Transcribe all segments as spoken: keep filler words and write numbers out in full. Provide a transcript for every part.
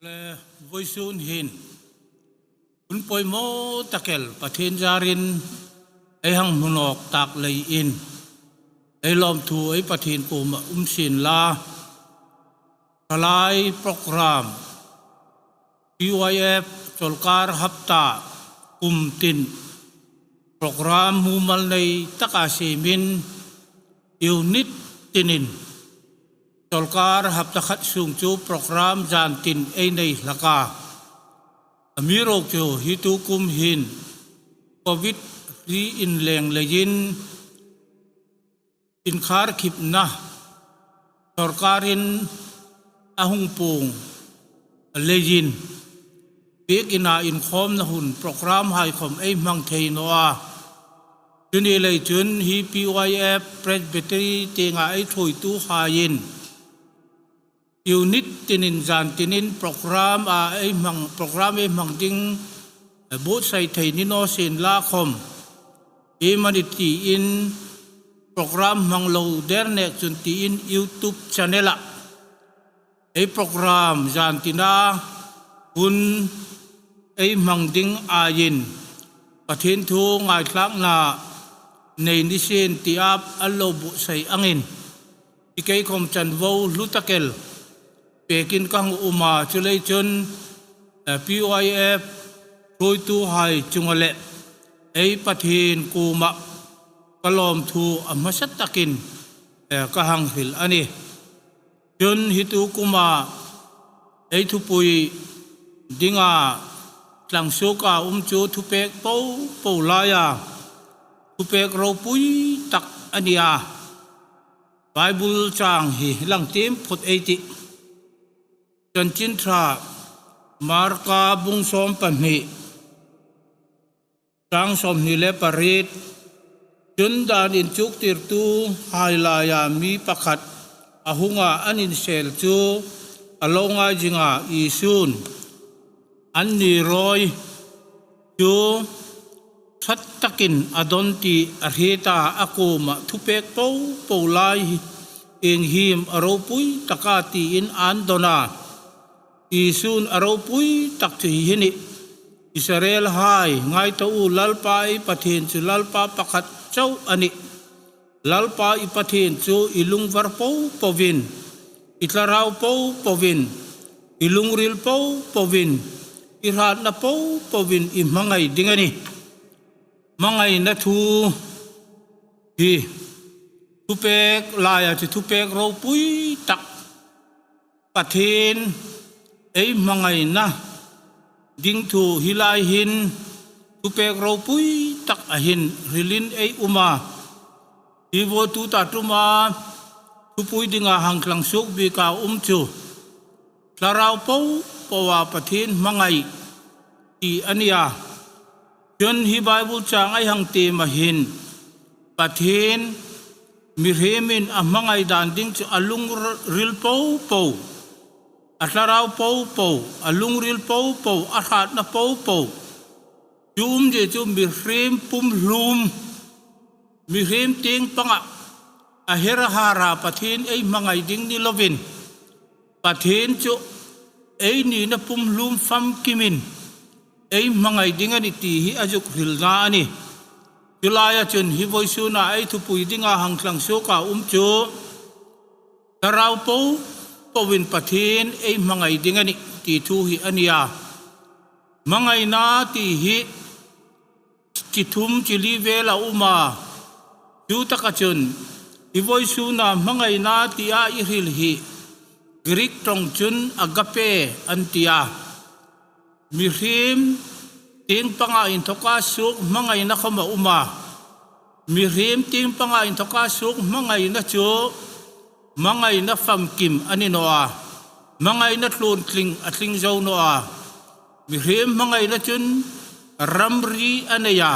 Eh, vawisun hin hun poimaw tak el Pathien zarin ei hang hmu nawk tak leiin ei lawmthu ei Pathien kuomah um sien la. Thalai program, P Y F Chawlkar Hapta kum tin program mumal nei taka siemin unit tinin Chawlkar hapta khat sung chu program zan tin ei nei hlak a. Amiruokchu hi tu kum hin Covid hri inleng leiin inkharkhipna sawrkarin a hung puong leiin biekina inkhawmna hun program hai khawm ei hmang thei naw a. Chu ni lei chun hi P Y F Presbytery tienga ei ṭhuoituhaiin unit tinin zan tinin program a ei hmang, program ei hmang ding, eh, buotsai thei ni naw sien la khawm, iemani tiin program hmang lo der nek chun tiin YouTube channel-a ei program zan tina hun ei hmang ding aiin Pathien thu ngaithlakna nei ni sien tia a lo buotsai angin, hi kei khawm chanvo hlu tak el pekin ka hang um a, chu lei chun, eh, P Y F ṭhuoituhai chunga le ei Pathien kuomah ka lawmthu a hmasa takin, eh, ka hang hril a nih. Chun hi tu kuma ei thupui dinga tlangsuoka um chu thupek popo laia thupek ropui tak a nih a. Bible chang hi lang tiem phut ei tih. Chanchin Ṭha Marka bung sawm pahni, chang sawmhni le pariet. Chun dan inchuktirtuhai laia mi pakhat a hung a, an insel chu a lo ngai zing a, Isun anni rawi chu ṭha takin a dawn ti a hriet a, a kuoma thupek popo lai ieng hiem a ropui tak a tiin an dawn a. Isun a ropui tak chu hi hi a nih. Israelhai, ngai ta u, Lalpa i Pathien chu Lalpa pakhat chau a nih. Lalpa i Pathien chu i lungvar popoin, i thlarau popoin, i lungril popoin, i hratna popoin i hmangai ding a nih. Hmangaina thu hi thupek laia chu thupek ropui tak Pathien ei hmangaina ding thu hi lai hin thupek ropui tak a hin hrilin ei um a. Hi vaw tuta tuma thupui dinga hang tlangsuok bika um chu thlarau popoa Pathien hmangai ti a nih a. Chun hi Bible chang ei hang tiem a hin Pathien mihriemin a hmangai dan ding chu a lungril popo, a thlarau popo, a lungril popo, a hratna popo. Chu umzie chu mihriem pumhlum, mihriem tieng panga a herhara Pathien ei hmangai ding ni lovin, Pathien chu ei nina pumhlum famkimin ei hmangai ding a nih ti hi a zuk hrilna a nih. Chu laia chun hi vawisuna ei thupui dinga hang tlangsuoka um chu thlarau popoin Pathien ei hmangai ding a nih ti thu hi a nih a. Hmangaina ti hi chi thum chi li vel a um a. Chu taka chun hi vawisuna hmangaina tia i hril hi Greek ṭawng chun agape an ti a. Mihriem tieng panga inthoka suok hmangaina khawm a um a. Mihriem tieng panga inthoka suok hmangaina chu hmangaina famkim a ni naw a. Hmangaina tluontling a tling zo naw a. Mihriem hmangaina chun ramri a nei a,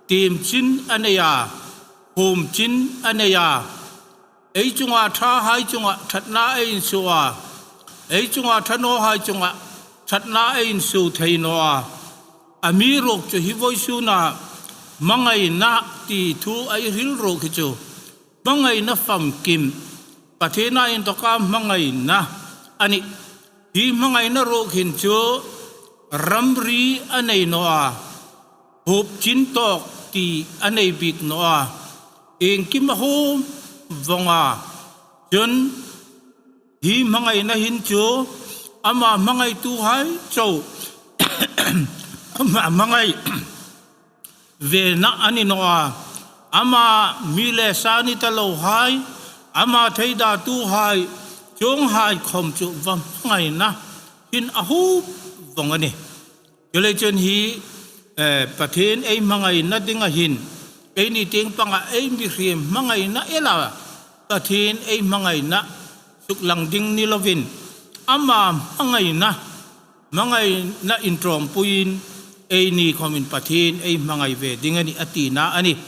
tiemchin a nei a, huomchin a nei a. Ei chunga ṭhahai chunga ṭhatna ei insuo a, ei chunga ṭha nawhai chunga ṭhatna ei insuo thei naw a. Amiruokchu hi vawisuna hmangaina ti thu ei hril ruok hi chu hmangaina famkim, Pathiena inthoka hmangaina a nih. Hi hmangaina ruok hin chu ramri a nei naw a, huop chin tawk ti a nei bik naw a, iengkim a huom vawng a. Chun hi hmangaina hin chu ama hmangaituhai chau ama hmangai vena a ni naw a, ama mi le sa ni ta lohai, ama theidatuhai, chuonghai khawm chu va hmangaina hin a huop vawng a nih. Chuleiin chun hi, eh, Pathien ei hmangaina dinga hin, eini tieng panga ei mihriem hmangaina ela, Pathien ei hmangaina suklang ding ni lovin, ama hmangaina, hmangaina inṭawmpuiin eini khawmin Pathien ei hmangai ve ding a nih a tina a nih.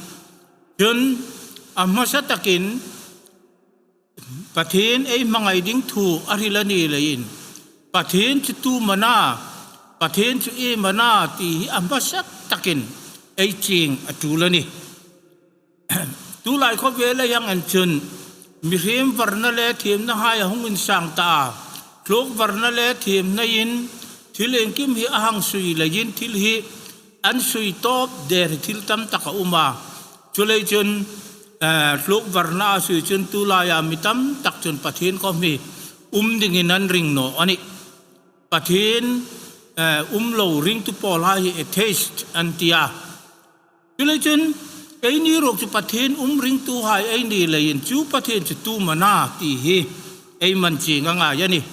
Chun a hmasa takin Pathien ei hmangai ding thu a hril a ni leiin, Pathien chu tu am a na, Pathien chu iem a na ti hi a hmasa takin ei chieng a tul a nih. Tulai khawvela hieng ang chun mihriem varna le thiemnahai a hung insang ta a, tluok varna le thiemnain thil iengkim hi a hang sui leiin thil hi an sui tawp der hi thil tam tak a um a. Chuleiin chun, eh, tluok varna a sui chun tulaia mi tam tak chun Pathien khawm hi um dingin an ring naw a nih. Pathien, eh, um lo ringtu pawlhai hi atheist an ti a. Chuleiin chun eini ruok chu Pathien um ringtuhai ei ni leiin chu Pathien chu tu am a na ti hi ei man chieng a ngai a nih.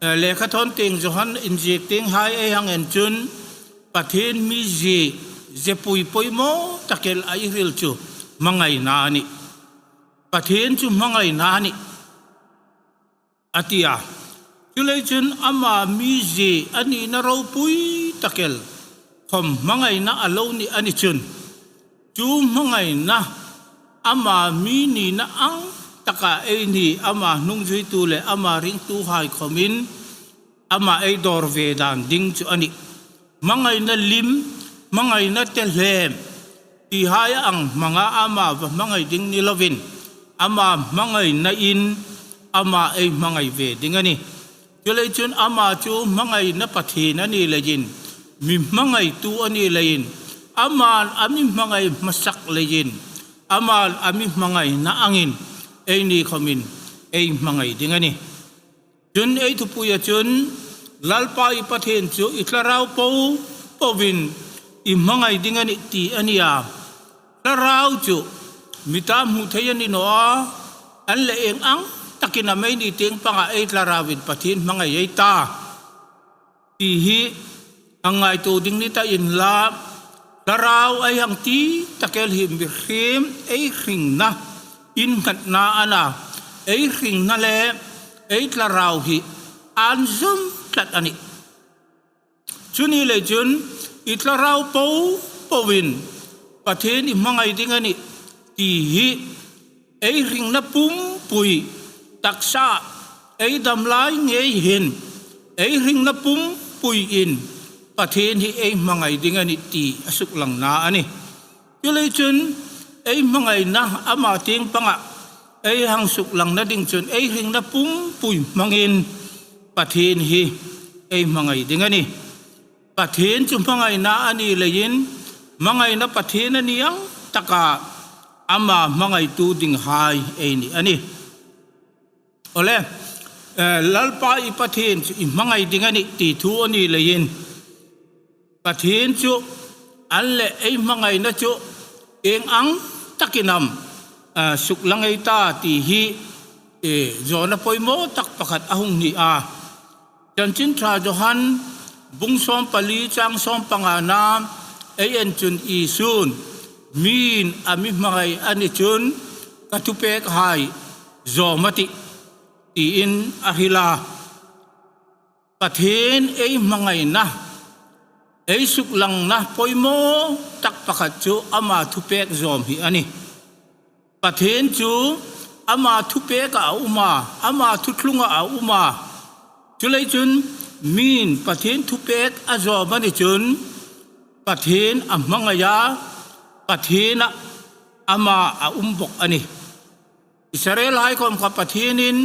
Eh, lekha thawn tieng Johan inziek tienghai ei hang en chun Pathien mizie, ziepui poimaw tak el a ei hril chu hmangaina a nih. Pathien chu hmangaina a nih a ti a. Chuleiin chun ama mizie a nina ropui tak el khawm hmangaina a lo ni a ni chun, chu hmangaina ama mi nina ang taka eini ama hnungzuitu le ama ringtuhai khawmin ama ei dawr ve dan ding chu a nih. Hmangaina lim, hmangaina tehlem tihai ang hmanga ama va hmangai ding ni lovin, ama hmangainain ama ei hmangai ve ding a nih. Chuleiin chun ama chu hmangaina Pathien a ni leiin, mi hmangaitu a ni leiin, aman a mi hmangai hmasak leiin, aman a mi hmangaina angin eini khawmin ei hmangai ding a nih. Chun ei thupuia chun, Lalpa i Pathien chu i thlarau po poin i hmangai ding a nih ti a ni a. Thlarau chu mita hmu thei a ni naw a, an leh ieng ang takin am eini tieng panga ei thlarauin Pathien hmangai ei ta ti hi a ngaituo ding ni ta inla, thlarau ei hang ti tak el hi mihriem ei hringna innghatna a na, ei hringna le ei thlarau hi an zawm tlat a nih. Chu ni lei chun i thlarau po poin Pathien i hmangai ding a nih ti hi ei hringna pumpui taksa ei dam lai ngei hin, ei hringna pumpuiin Pathien hi ei hmangai ding a nih ti a suklangna a nih. Chuleiin chun ei hmangaina ama tieng panga ei hang suklangna ding chun ei hringna pumpui hmangin Pathien hi ei hmangai ding a nih. Pathien chu hmangaina a ni leiin, hmangaina Pathien a ni ang taka ama hmangaitu dinghai ei ni a nih. Awle, eh, Lalpa i Pathien chu i hmangai ding a nih ti thu a ni leiin, Pathien chu an leh ei hmangaina chu ieng ang takin am, eh, suklang ei ta ti hi, eh, zawna poimaw tak pakhat a hung ni a. Chanchin Ṭha Johan bung sawmpali chang sawmpangana ei en chun Isun, miin a mi hmangai a ni chun ka thupekhai zawm a tih, tiin a hril a. Pathien ei hmangaina, ei suklangna poimaw tak pakhat chu ama thupek zawm hi a nih. Pathien chu ama thupeka a um a, ama thuthlunga a um a. Chuleiin chun miin Pathien thupek a zawm a ni chun Pathien a hmangai a, Pathiena ama a um bawk a nih. Israelhai khawm kha Pathienin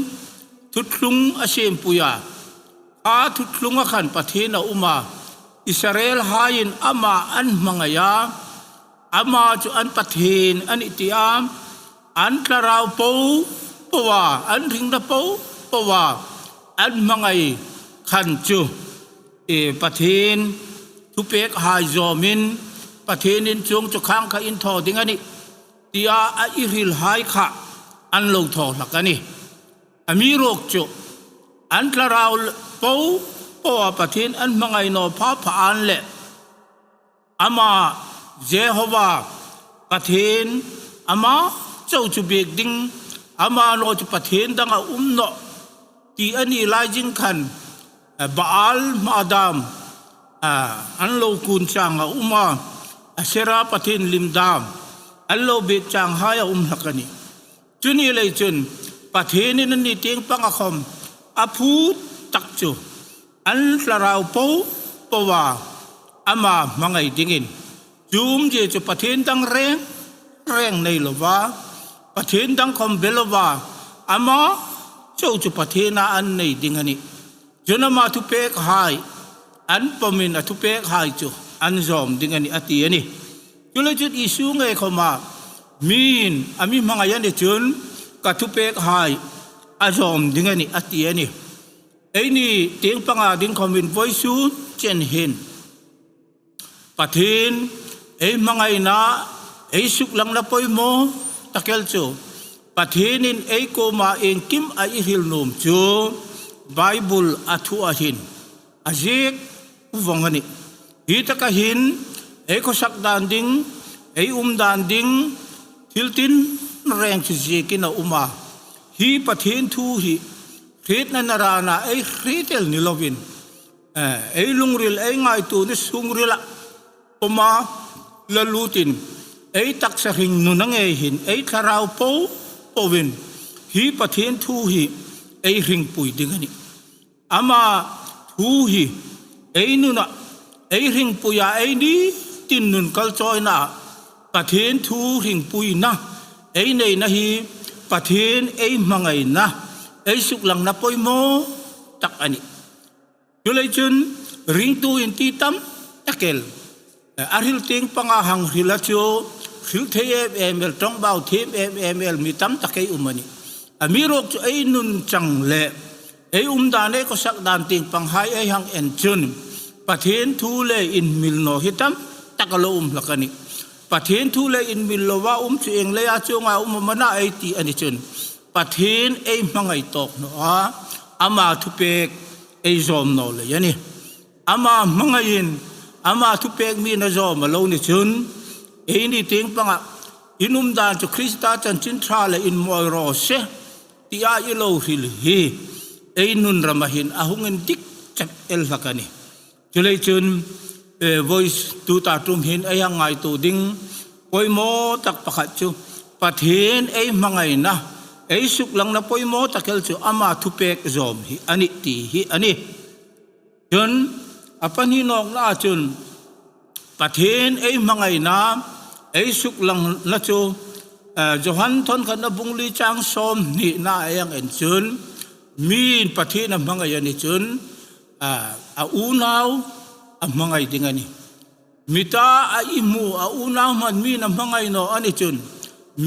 thuthlung a siempui a, A thuthlunga khan Pathien a um a, Israelhaiin ama an hmangai a, ama chu an Pathien a nih tia, an thlarau po po a, an hringna po po a, an hmangai khan chu, e, Pathien thupekhai zawmin, Pathienin chuong chu khang kha in thaw ding a nih tia a i hrilhai kha an lo thaw hlak a nih. Amiruokchu, an thlarau po po a Pathien an hmangai naw pha pha an leh, ama Jehova Pathien, ama chau chu biek ding, ama naw chu Pathien dang a um nawh ti a ni lai zing khan, eh, Baal hma dam, ah, an lo kun chang a um a, Asera pathien lim dam an lo biek changhai a um hlak a nih. Chu ni lei chun, Pathienin anni tieng panga khom a phut tak chu, an thlarau po po a ama hmangai dingin, chu umzie chu Pathien dang reng reng nei lova, Pathien dang khom be lova, ama chau chu Pathiena an nei ding a nih. Chun ama thupekhai an pawmin a thupekhai chu an zawm ding a nih, a ti a nih. Chuleiin chun Isu ngei khoma miin a mi hmangai a ni chun, ka thupekhai a zawm ding a nih, a ti a nih. Eini tieng panga ding khomin vawisun chen hin Pathien ei hmangaina, ei suklangna poimaw tak el chu, Pathienin ei kuoma iengkim a i hril nuom chu Bible-a thua hin a ziek vong a nih. Hi taka hin ei khawsak dan ding, ei um dan ding, thil tin reng chu ziekin a um a. Hi Pathien thu hi hrietna narana ei hriet el ni lovin, eh, ei lungril, ei ngaituona sungrila pawma la lutin, ei taksa hringnuna ngei hin ei thlarau po poin hi Pathien thu hi ei hringpui ding a nih. Ama thu hi ei nuna, ei hringpuia, eini tin nun kalchawina, Pathien thu hringpuina ei neina hi Pathien ei hmangaina, ei suklangna poimaw tak a nih. Chuleiin chun ringtu inti tam tak el, eh, a hril tieng panga hang hrila chu hril thei em em el, ṭawngbau thiem em em el mi tam tak ei um a nih. Amiruokchu ei nun chang le ei um dan, ei khawsak dan tieng panghai ei hang en chun Pathien thu le inhmil naw hi tam tak a lo um hlak a nih. Pathien thu le inhmil lova um chu ieng leia chuonga um am a na ei ti a ni chun, Pathien ei hmangai tawk naw a, ama thupek ei zawm naw lei a nih. Ama hmangaiin, ama thupek miin a zawm a lo ni chun, eini tieng panga in um dan chu Krista chanchin ṭha le inmawi raw se tia i lo hril hi ei nun rama hin a hung indik chat el hlak a nih. Chuleiin chun, eh, vawisun tuta ṭum hin ei hang ngaituo ding poimaw tak pakhat chu Pathien ei hmangaina, ei suklangna poimaw tak el chu ama thupek zawm hi a nih ti hi a nih. Chun, a pahni nawkna chun Pathien ei hmangaina, ei suklangna chu, eh, Johan thawn khatna bung li chang sawmhnina ei hang en chun, miin Pathien a hmangai a ni chun, a, a unau a hmangai ding a nih. Mita a i hmu, a unau hman miin a hmangai naw a ni chun,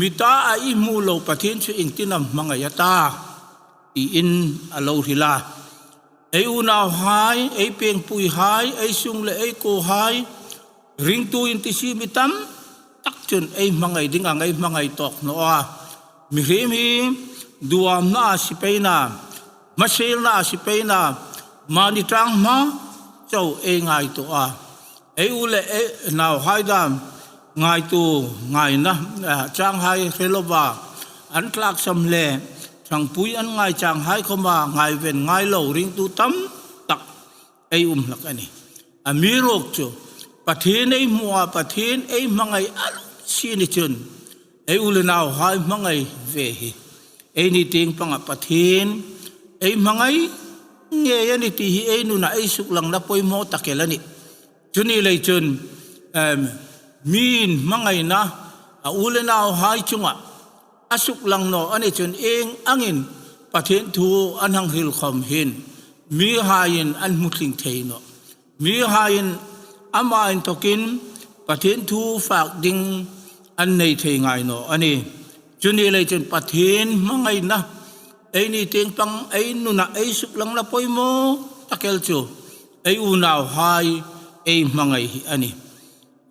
mita a i hmu lo Pathien chu iengtin am hmangai a ta, tiin a lo hril a. Ei unauhai, ei pengpuihai, ei sung le ei kuohai, ringtu inti si mi tam tak chun ei hmangai ding ang, ei hmangai tawk naw a. Mihriem hi duamna a si pei a, hmaselna a si pei a, mani ṭang hma chau ei ngaituo a. Ei u le ei nauhai dam ngaituo ngaina, eh, changhai hre lova, an tlaksam le ṭhangpui an ngai changhai khoma ngaiven ngai lo ringtu tam tak ei um hlak a nih. Amiruokchu, Pathien ei hmu a, Pathien ei hmangai a lo si ni chun, ei u le nauhai hmangai ve hi eini tieng panga Pathien ei hmangai ngei a nih ti hi ei nuna, ei suklangna poimaw tak el a nih. Chu ni lei chun, em, miin hmangaina a u le nauhai chunga a suklang naw a ni chun ieng angin Pathien thu an hang hril khom hin mihaiin an hmu tling thei nawh. Mihaiin ama inthokin Pathien thu fak ding an nei thei ngai naw a nih. Chu ni lei chun Pathien hmangaina, eini tieng pang ei nuna ei suklangna poimaw tak el chu ei unauhai ei hmangai hi a nih.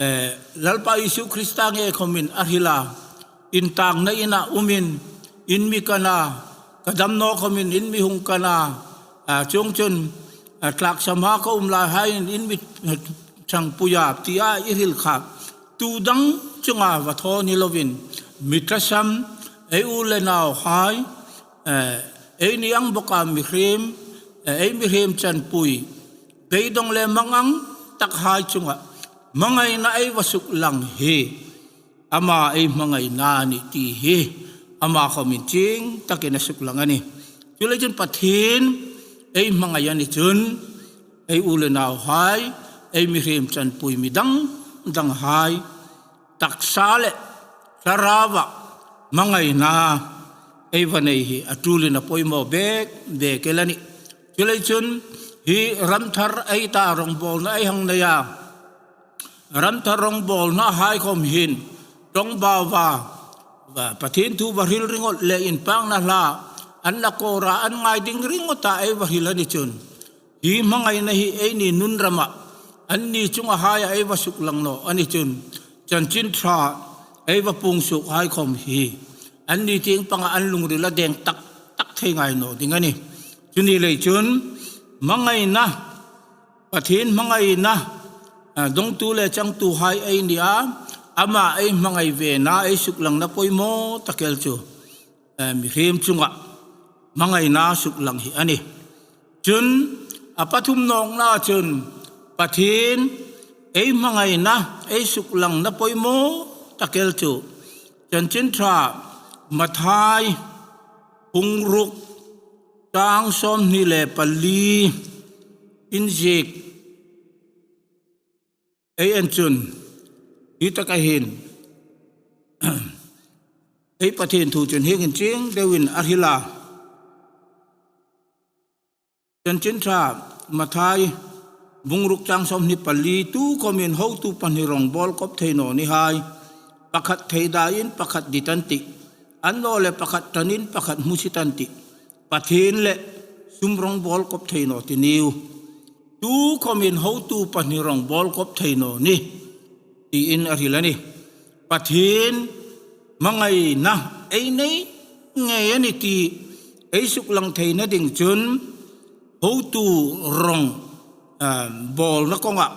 Eh, Lalpa Isu Krista nge khawmin a hril a, intangna ina umin, in mi kan a, ka dam naw khawmin in mi hung kan a, a, chuongchun, a, tlaksama ka um laihaiin in mi ṭhangpui a, tia i hril kha. Tu dang chunga va thaw ni lovin, mi tlasam, ei u le nauhai, eh, eini ang boka mihriem, eh, ei mihriem chanpui, beidong le mangang takhai chunga hmangaina ei va suklang hi ama ei hmangaina a nih ti hi ama khawmin chieng takin a suklang a nih. Chuleiin chun Pathien ei hmangai a ni chun, ei u le nauhai, ei mihriem chanpui mi dang danghai, taksa le thlaraua hmangaina ei va nei hi a tulin a poimaw bek bek el a nih. Chuleiin chun hi ram thar ei ta rongbawlna ei hang nei a, ram thar rongbawlna hai khawm hin ṭawngbau va, va Pathien thu va hril ringawt le inpakna hla an la kawra an ngai ding ringawta ei va hril a ni chun, hi hmangaina hi eini nun rama anni chunga haia ei va suklang naw a ni chun, Chanchin Ṭha ei va puong suok hai khawm hi anni tieng panga an lungrila deng tak tak thei ngai naw ding a nih. Chu ni lei chun hmangaina, Pathien hmangaina, a, dongtu le changtuhai ei ni a, ama ei hmangai vena ei suklangna poimaw tak el chu, a, mihriem chunga hmangaina suklang hi a nih. Chun a pathum nawkna chun Pathien ei hmangaina ei suklangna poimaw tak el chu Chanchin Ṭha Mathai bung ruk chang sawmhni le pali inziek ei en chun, hi taka hin ei Pathien thu chun hieng hin chieng deuin a hril a. Chanchin Ṭha Mathai bung ruk chang sawmhni pali, tu khawmin hotu pahni rawngbawl kawp thei naw ni hai. Pakhat theidaiin pakhat dit an tih. Annawleh pakhat ṭanin pakhat hmusit an tih. Pathien le sum rawngbawl kawp thei naw ti niu. Tu khawmin hotu pahni rawngbawl kawp thei naw ni, tiin a hril a nih. Pathien hmangaina ei nei ngei a nih ti ei suklang theina ding chun hotu rawng, a, bawlna kawnga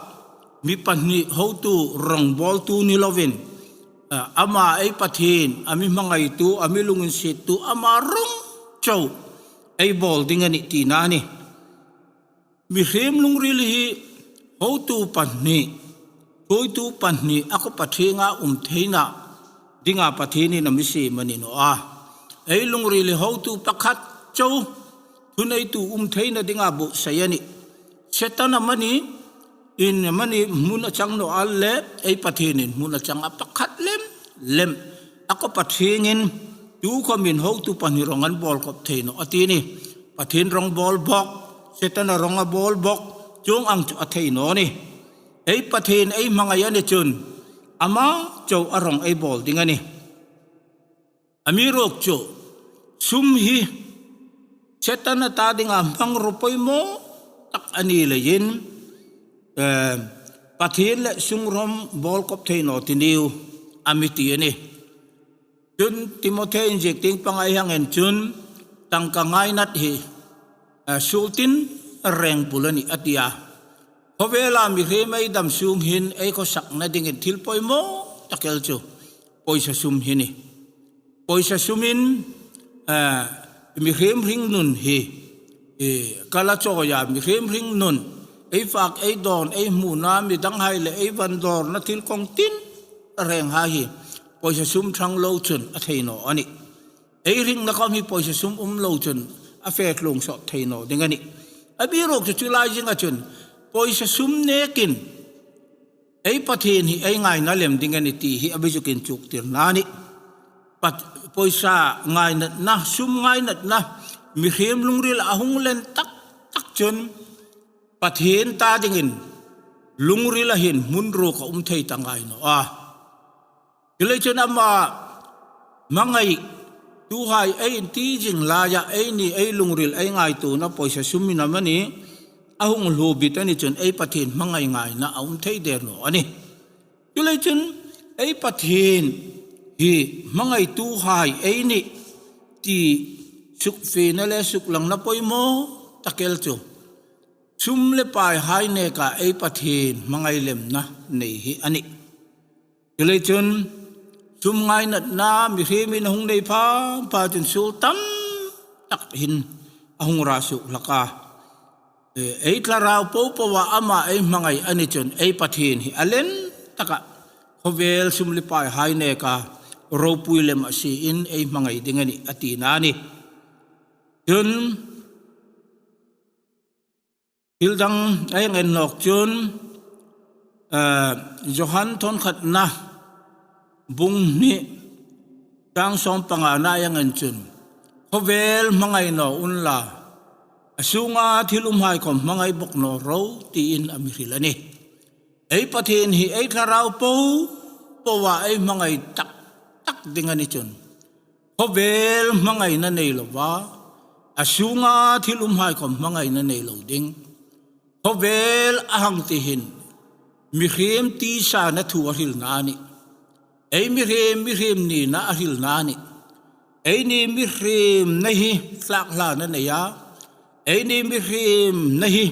mi pahni hotu rawngbawltu ni lovin, a, ama ei Pathien, a mi hmangaitu, a mi lunginsiettu, ama rawng chau ei bawl ding a nih tina a nih. Mihriem lungril hi hotu pahni, ṭhuoitu pahni a kawpa ṭhenga um theina dinga Pathienin a mi siem a ni naw a. Ei lungril hi hotu pakhat chau thuneitu um theina dinga buotsai a nih. Setan amani, in amani hmun a chang naw a le, ei Pathienin hmun a chang a, pakhat lem lem a kawpa ṭhengin tu khawmin hotu pahni rawng an bawl kawp thei naw a ti a nih. Pathien rawngbawl bawk, Setana rawng a bawl bawk, chuong ang chu a thei naw a nih. Ei Pathien ei hmangai a ni chun ama chau a rawng ei bawl ding a nih. Amiruokchu sum hi Setana ta dinga hmangruo poimaw tak a ni leiin, eh, Pathien le sum rawngbawl kawp thei naw ti niu a mi ti a nih. Chun Timothea inziek tieng panga ei hang en chun, tangka ngainat hi, eh, suol tin reng bul a nih a ti a. Khawvela mihriem ei dam sung hin ei khawsakna dingin thil poimaw tak el chu pawisa sum hi a nih. Pawisa sumin, eh, mihriem hringnun hi, eh, ka la chawia, mihriem hringnun, ei fak, ei dawn, ei hmuna, mi danghai le ei van dawrna thil kawng tin renghai hi pawisa sum ṭhang lo chun a thei naw a nih. Ei hringna khawm hi pawisa sum um lo chun a fe tlung sawt thei naw ding a nih. Amiruokchu chu lai zinga chun pawisa sum nekin ei Pathien hi ei ngaina lem ding a nih ti hi a mi zuk inchuktirna a nih. Pat-, pawisa ngainatna, sum ngainatna, mihriem lungrila a hung len tak tak chun Pathien ta dingin lungrila hin hmun ruok a um thei ta ngai naw a. Chuleiin chun ama hmangaituhai ei inti zing laia eini ei lungril ei ngaituona pawisa sum inam a ni, a hung hluo bit a ni chun ei Pathien hmangai ngaina a um thei der naw a nih. Chuleiin chun ei Pathien hi hmangaituhai ei nih ti sukfena le suklangna poimaw tak el chu sum le paihai neka ei Pathien hmangai lemna nei hi a nih. Chuleiin chun sum ngainatna mihriemin a hung nei pha pha chun suol tam tak hin a hung ra suk hlak a. E, ei thlarau popoa ama ei hmangai a ni chun ei Pathien hi a len taka khawvel sum le paihai neka ropui lem a siin ei hmangai ding a nih a tina a nih. Chun thil dang ei ngen nawk chun, eh, Johan thawn khatna bung hni chang sawm pangana ei ngen chun, khawvel hmangai naw unla, a sunga thil umhai khawm hmangai bawk naw ro, tiin a mi hril a nih. Ei Pathien hi ei thlarau popoa ei hmangai tak tak ding a ni chun, khawvel hmangaina nei lova, a sunga thil umhai khawm hmangaina nei lo ding. Khawvel a hang ti hin mihriem tisana thu a hrilna a nih. Ei mihriem, mihriem nina a hrilna a nih. Eini mihriemna hi tlakhlana nei a, eini mihriemna hi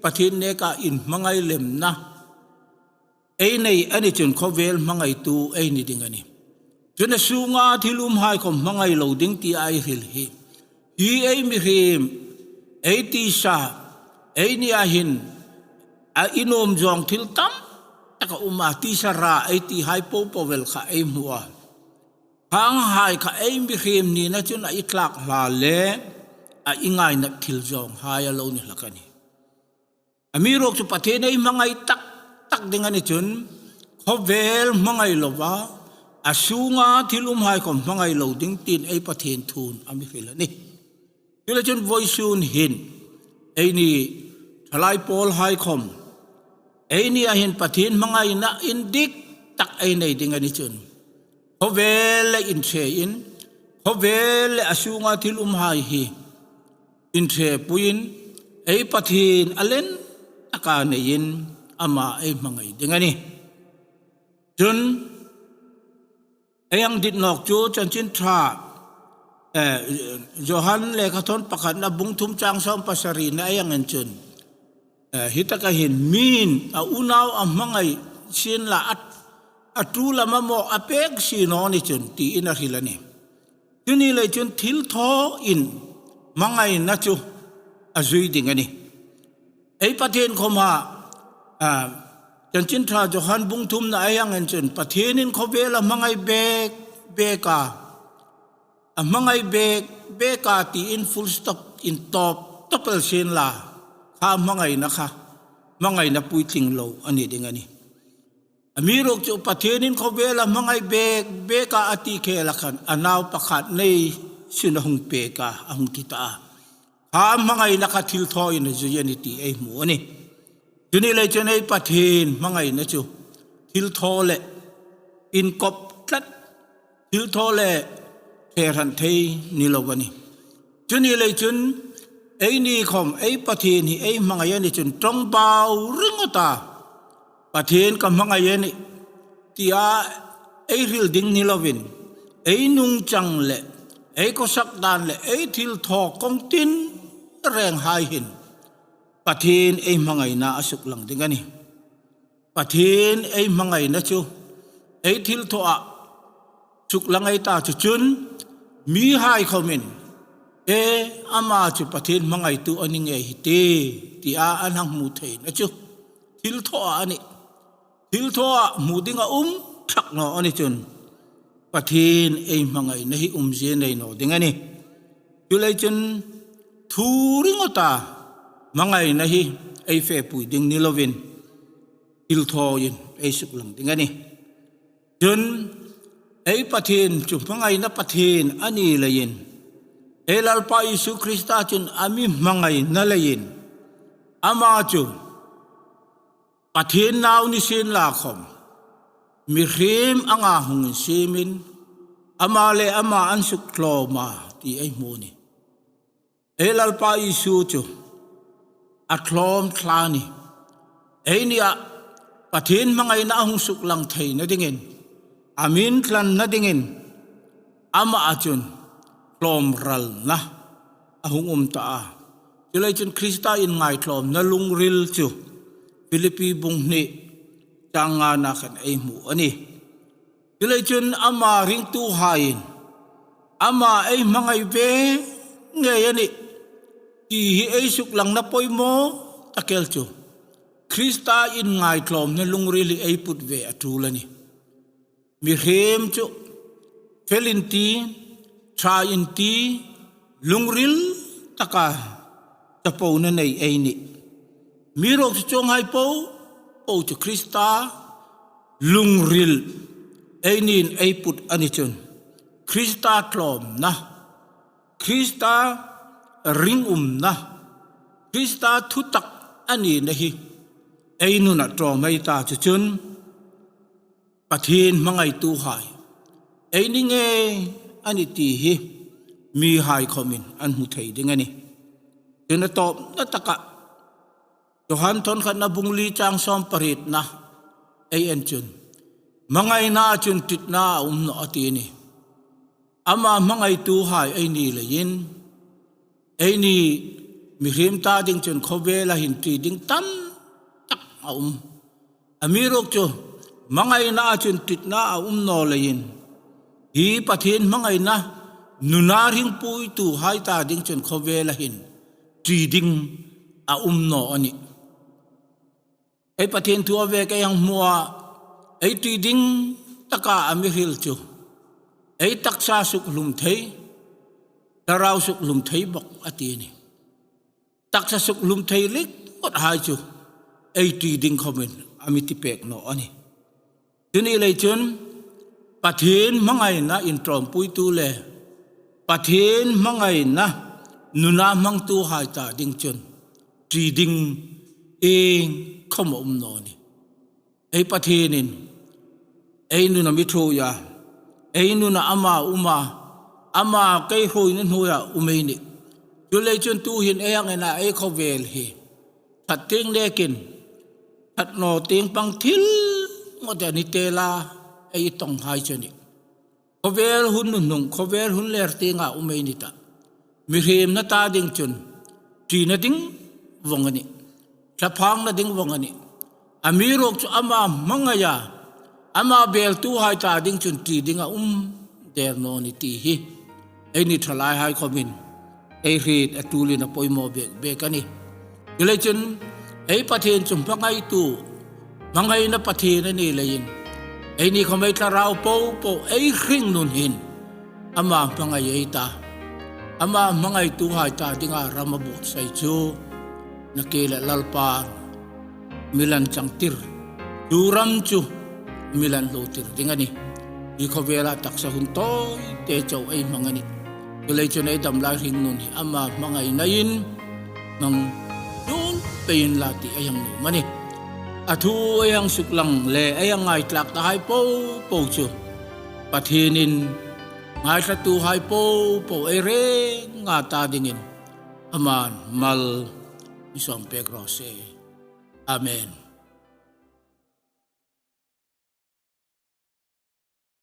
Pathien neka inhmangai lemna ei nei a ni chun khawvel hmangaitu ei ni ding a nih. Chun a sunga thil umhai khawm hmangai lo ding tia ei hril hi, hi ei mihriem, ei tisa, eini a hin a inuom zawng thil tam tak a um a, tisa ra ei tihai popo vel kha ei hmu a. Khanghai kha ei mihriem nina chun a i tlak hla le a i ngaina thil zawnghai a lo ni hlak a nih. Amiruokchu Pathien ei hmangai tak tak ding a ni chun, khawvel hmangai lova, a sunga thil umhai khawm hmangai lo ding tiin ei Pathien thun a mi hril a nih. Chuleiin chun vawisun hin eini thalai pawlhai khawm, eini a hin Pathien hmangaina indik tak ei nei ding a ni chun, khawvel le inṭhein, khawvel le a sunga thil umhai hi inṭhepuiin, ei Pathien a len taka neiin ama ei hmangai ding a nih. Chun ei hang dit nawk chu Chanchin Ṭha, eh, Johan lekhathawn pakhatna bung thum chang sawm pasarina ei hang en chun, eh, hi taka hin miin a unau a hmangai sienla a, a ṭu lama maw a pek si naw ni chun tiin a hril a nih. Chu ni lei chun thilthawin hmangaina chu a zui ding a nih. Ei Pathien khawma, a, Chanchin Ṭha Johan bung thumna ei hang en chun Pathienin khawvel a hmangai bek bek a, a hmangai bek bek a tiin full stop in tawp tawp el sienla, kha hmangaina kha hmangaina puitling lo a ni ding a nih. Amiruokchu Pathienin khawvel a hmangai bek bek a a ti khela khan a nau pakhat nei sin a hung pek a, a hung ti ta a. Kha hmangaina kha thilthawin a zui a nih ti ei hmu a nih. Chu ni lei chun ei Pathien hmangaina chu thilthaw le inkop tlat, thilthaw le ṭhe hran thei ni lo a nih. Chu ni lei chun eini khawm ei Pathien hi ei hmangai a ni chun ṭawngbau ringawta Pathien ka hmangai a nih tia ei hril ding ni lovin, ei nungchang le ei khawsak dan le ei thilthaw kawng tinrenghai hin Pathien ei hmangaina a suklang ding a nih. Pathien ei hmangaina chu ei thilthawah suklang ei ta chu chun mihai khawmin, e, ama chu Pathien hmangaitu a ni ngei hi ti, tia an hang hmu theina chu thilthawah a nih. Thilthawah hmu ding a um thak naw a ni chun Pathien ei hmangaina hi umzie nei naw ding a nih. Chu lei chun thu ringawta hmangaina hi ei fepui ding ni lovin, thilthawin ei suklang ding a nih. Chun ei Pathien chu hmangaina Pathien a ni leiin, ei Lalpa Isu Krista chun a mi hmangaina leiin, Ama chu Pathien nau ni sienla khom, mihriem anga hung insiemin, ama le ama an suktlawm a ti ei hmu a nih. Ei Lalpa Isu chu a tlawm thla a nih. Ei nia Pathien hmangaina a hung suklang theina dingin, a mi intlanna dingin, ama a chun tlawmralna a hung um ta a. Chuleiin chun Krista inngaitlawmna lungril chu Philippi bung hni chang ngana khan ei hmu a nih. Chuleiin chun ama ringtuhaiin, ama ei hmangai ve ngei a nih ti hi ei suklangna poimaw tak el chu Krista inngaitlawmna lungril hi ei put ve a tul a nih. Mihriem chu fel inti, ṭha inti, lungril taka chapona nei ei nih. Amiruokchu chuonghai po po chu Krista lungril einiin ei put a ni chun, Krista tlawmna, Krista ringumna, Krista thutak a nina hi ei nuna ṭawm ei ta chu chun, Pathien hmangaituhai ei ni ngei a nih ti hi mihai khomin an hmu thei ding a nih. Chun a tawpna taka Johan thawn khatna bung li chang sawm parietna ei en chun, hmangaina chun ṭitna a um nawh a ti a nih. Ama hmangaituhai ei ni leiin, eini mihriem ta ding chun khawvela hin ṭi ding tam tak a um. Amiruokchu hmangaina chun ṭitna a um naw leiin, hi Pathien hmangaina nuna ringpuituhai ta ding chun khawvela hin ṭi ding a um naw a nih. Ei Pathien thu a ve kei hang hmu a, ei ṭi ding taka a mi hril chu ei taksa sukhlum thei, thlarau sukhlum thei bawk a ti a nih. Taksa sukhlum thei ringawthai chu ei ṭi ding khomin a mi tipek naw a nih. Chu ni lei chun Pathien hmangaina inṭawmpuitu le Pathien hmangaina nuna hmangtuhai ta ding chun ṭi ding iengkhom a um naw a nih. Ei Pathienin ei nuna mi ṭhuoi a, ei nuna ama um a, ama kei hruoina hnuoia um ei nih. Chuleiin chun tuhin ei hang ena ei khawvel hi ṭhat tieng nekin, ṭhat naw tieng pang thil ngawt a ni tela ei tonghai chu a nih. Khawvel hun nunhnung, khawvel hun ler tienga um ei ni tah. Mihriemna ta ding chun ṭina ding vawng a nih. Thlaphangna ding vawng a nih. Amiruokchu ama hmangaia, ama beltuhai ta ding chun ṭi ding a um der naw a nih ti hi eini ṭhalaihai khomin ei hriet a tulin a poimaw bek bek a nih. Chuleiin chun ei Pathien chu hmangaitu, hmangaina Pathien a ni leiin, eini khom ei thlarau po po ei hringnun hin ama hmangai ei ta, ama hmangaituhai ta dinga ram a buotsai chu, nakie le Lalpa mi lan changtir, chu ram chu mi lan hluotir ding a nih. Hi khawvela taksa hun tawite chau ei hmang a nih. Chuleiin chun ei dam lai hringnun hi ama hmangainain hmang tum pei inla ti ei hang nuom a nih. A thu ei hang suklang le ei hang ngaithlak tahai po po chu Pathienin ngaithlatuhai po po ei renga ta dingin aman mal mi sawm pek raw se. Amen.